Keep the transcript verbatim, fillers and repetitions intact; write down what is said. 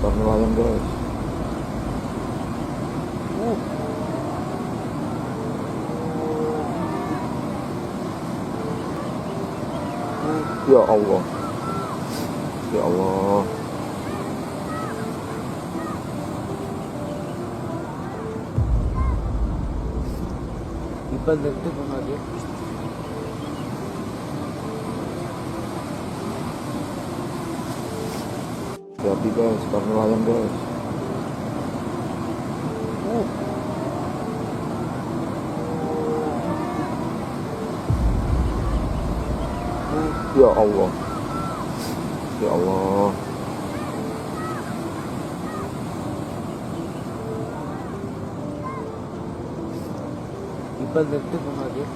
Parno layang, guys. Uh. Ya Allah. Ya Allah. Ipan dari itu pernah dia. Jadi, guys, parno layang, guys. Uh. Ya Allah. Ya Allah. Ipan dari itu pernah dia.